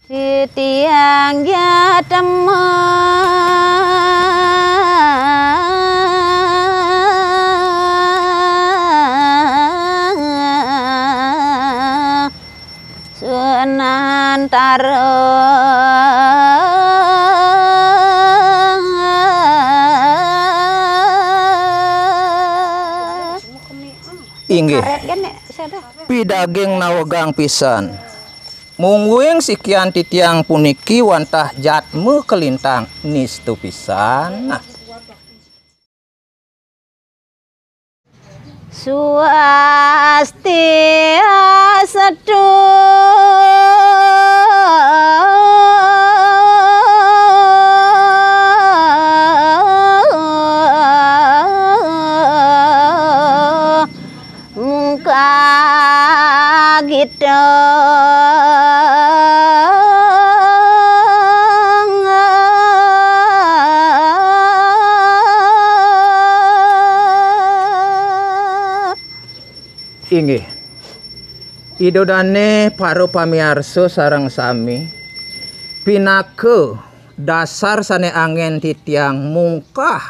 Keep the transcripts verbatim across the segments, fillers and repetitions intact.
Titiang jatema sunantara. Inggih. Karet kan nek sada. Pidaging nawegang pisan. Mungguing sikian titiang puniki wantah jatma kalintang nistu pisan. Nah. Swastiastu. Muka kita. Inggih. Ida dane para pamiarsa sareng sami, pinaka dasar sane anggen titiang mungkah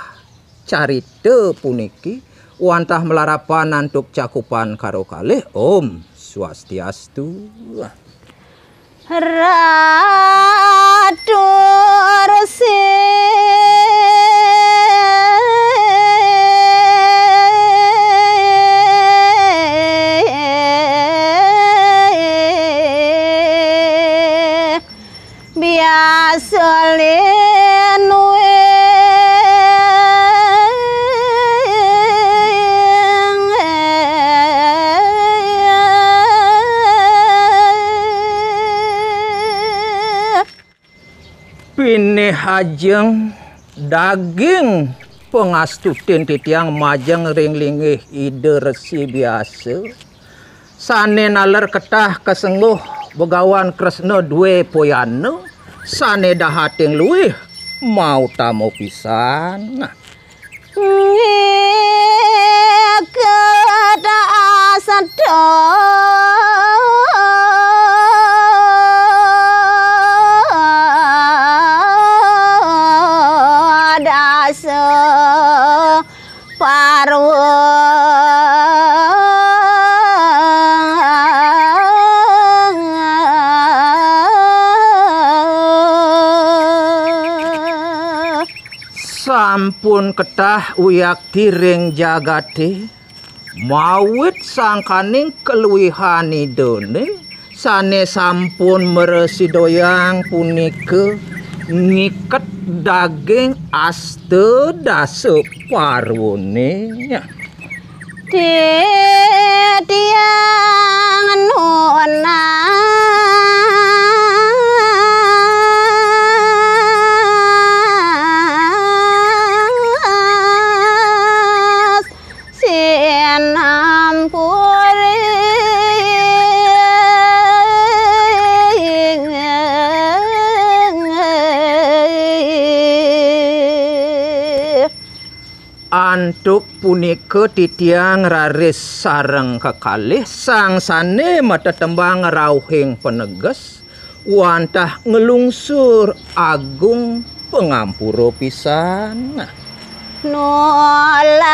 carita puniki wantah malarapan antuk cakupan karo kalih. Om Swastiastu. Ratu Resi. Biasa linuing. Pinih ajeng daging pangastutin titiang majeng ring linggih Ida Resi Biasa. Sane naler ketah kasengguh Begawan Kresna Dwe Poyana, sane dahating luih mautama pisan. Ngiket asadha dasa parwa. Sampun ketah uyakti ring jagate, mawit sangkaning kaluihan Idane, sane sampun mrasidayang punika ngiket daging asta dasa parwane. Titiang nunas sinampuri. Antuk punika titiang raris sareng kekalih sang sane matetembang rauhing paneges wantah nglungsur agung pangampura pisan. Nolad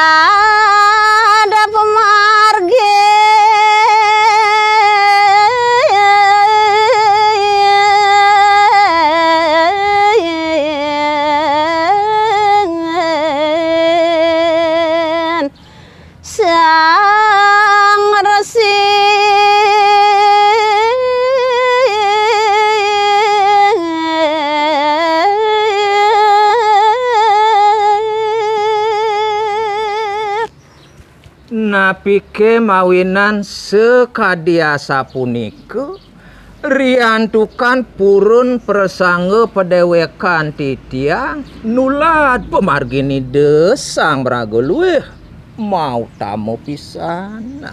pamargi. Sang Resi. Napike mawinan sakadi asapunika? Riantukan purun prasangga padewekan titiang nulad pamargin Ida Sang Maraga Luih mautama pisan.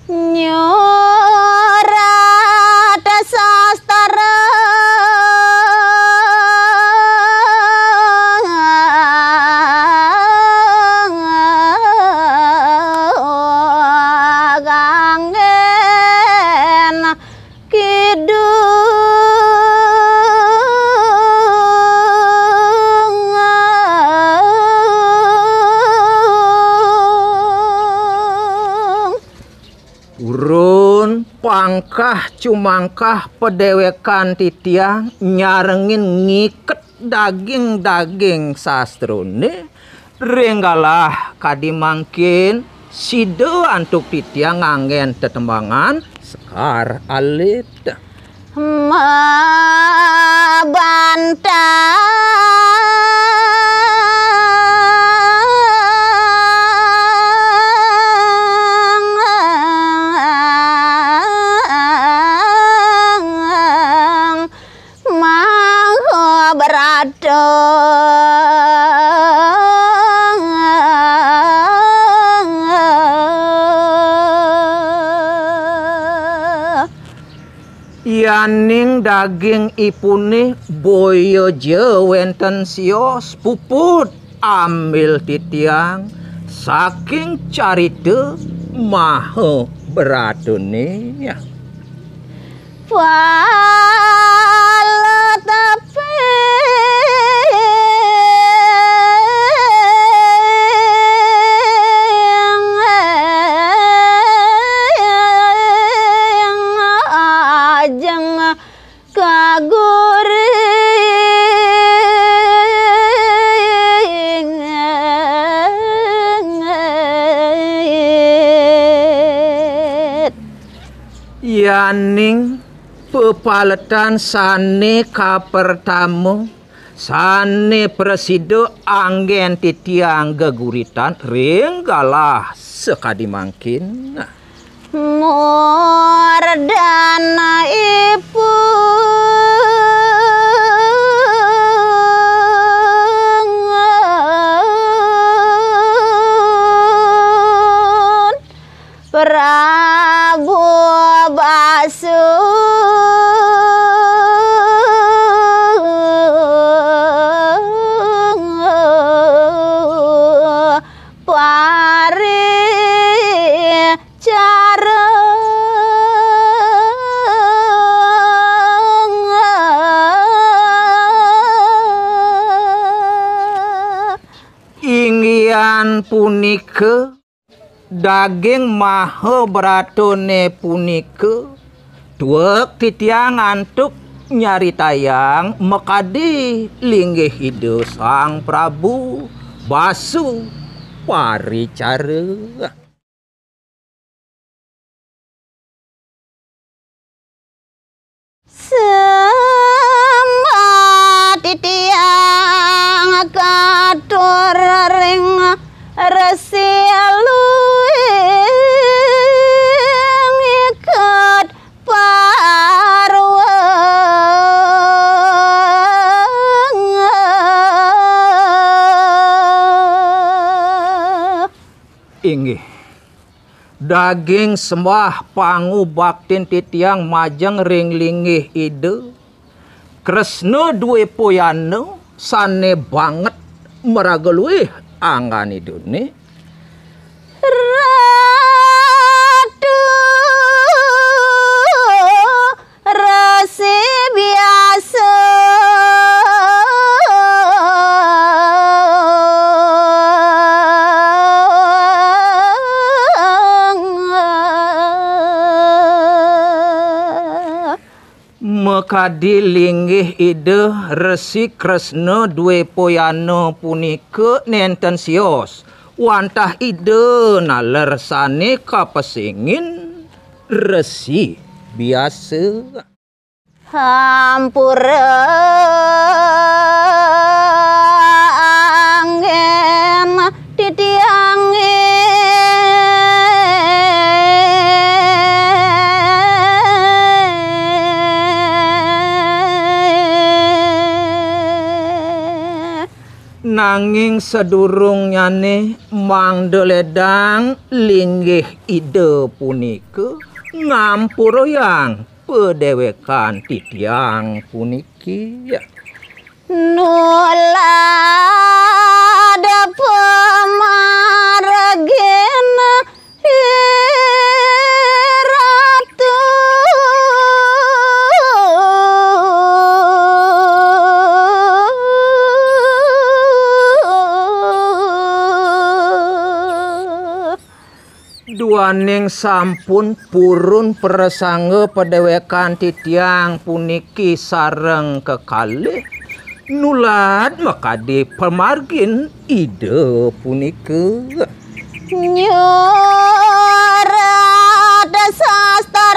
Nyurat sastra kanggen kidung. Purun pangkah cumangkah padéwékan titiang nyarengin ngiket daging-daging sastrané, ring galah kadi mangkin sida antuk titiang nganggén tetembangan sekar alit. Mabantang Mahabharata. Yaning daging ipuné boya ja wénten sios puput ambil titiang saking carita Mahabharatané. Pala teping ajeng kaguring. Yaning pepaletan sané kapertama, sané prasida anggén titiang geguritan ring galah sakadi mangkin. Murdanipun Prabu Basu Paricara. Inggihan punika daging Mahabharatané punika tuek titiang antuk nyaritayang makadi linggih Ida Sang Prabu Basu Paricara. Sembah titiang katur ring Resi Luing iket parweng. Inggih. Daging sembah pangubaktin titiang majeng ring linggih Ida, Kresna Dwipayana sané banget maraga luih anggan Idané. Ratu Resi Biasa. Makadi linggih Ida Resi Kresna Dwipayana punika nénten sios, wantah Ida naler sané kapesingin Resi Biasa. Hampura anggén titiangé. Nanging sadurungnyané mangda lédang linggih Ida punika ngampurayang padéwékan titiang puniki. Nulad pamargin Ratu. Dua Aning sampun purun prasangga padéwékan titiang puniki sareng kekalih, nulad makadi pamargin Ida punika. Nyurat sastra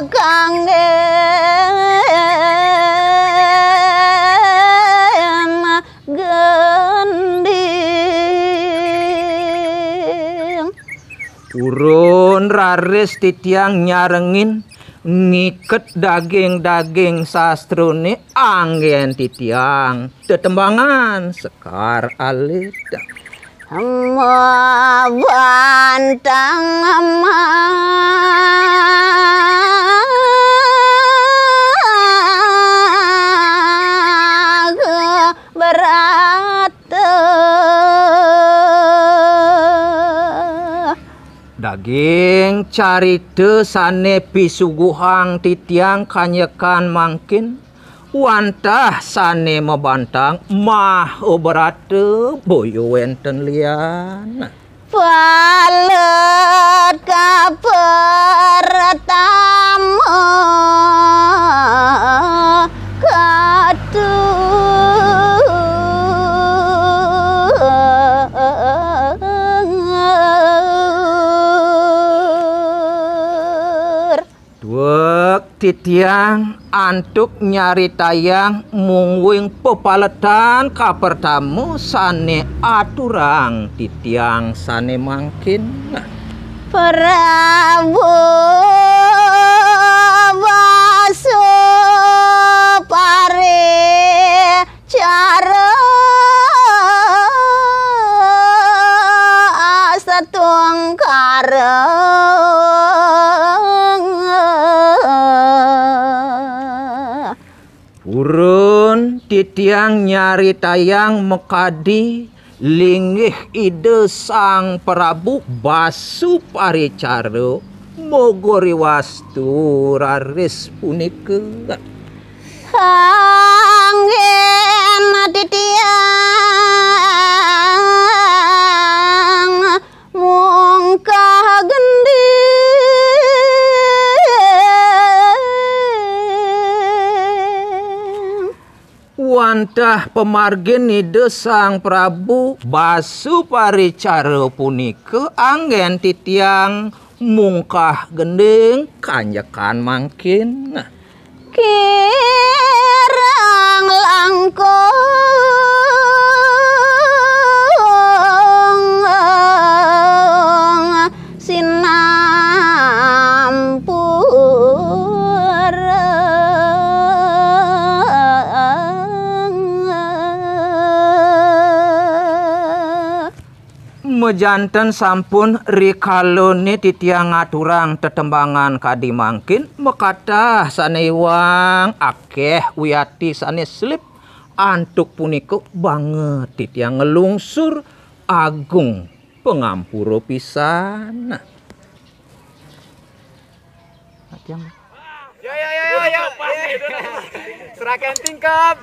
kanggén gending. Purun raris titiang nyarengin ngiket daging-daging sastrané anggén titiang tetembangan sekar alit. Mabantang maga berata. Daging carita sané pisuguhang titiang kanjekan mangkin, wantah sané mabantang Mahabharata boya wénten lian. Palet ka pertama katutur. Duek titiang antuk nyaritayang mungguing pepaletan kapertama sané aturang titiang sané mangkin. Prabu Basupari cara satungkara. Purun titiang nyaritayang makadi linggih Ida Sang Prabu Basuparicara mogori wastu raris punika. Anggén titiang mungkah gending. Wantah pamargin Ida Sang Prabu Basuparicara punika anggén titiang mungkah gending kanjekan mangkin. Kirang langkung sinampura. Majanten sampun rikalané titiang ngaturang tetembangan kadi mangkin, makatah sané iwang, akéh wiati sané selip. Antuk punika banget titiang nglungsur agung pangampura pisan. Titiang. Ya, ya, ya, ya, ya. Serakan tingkap.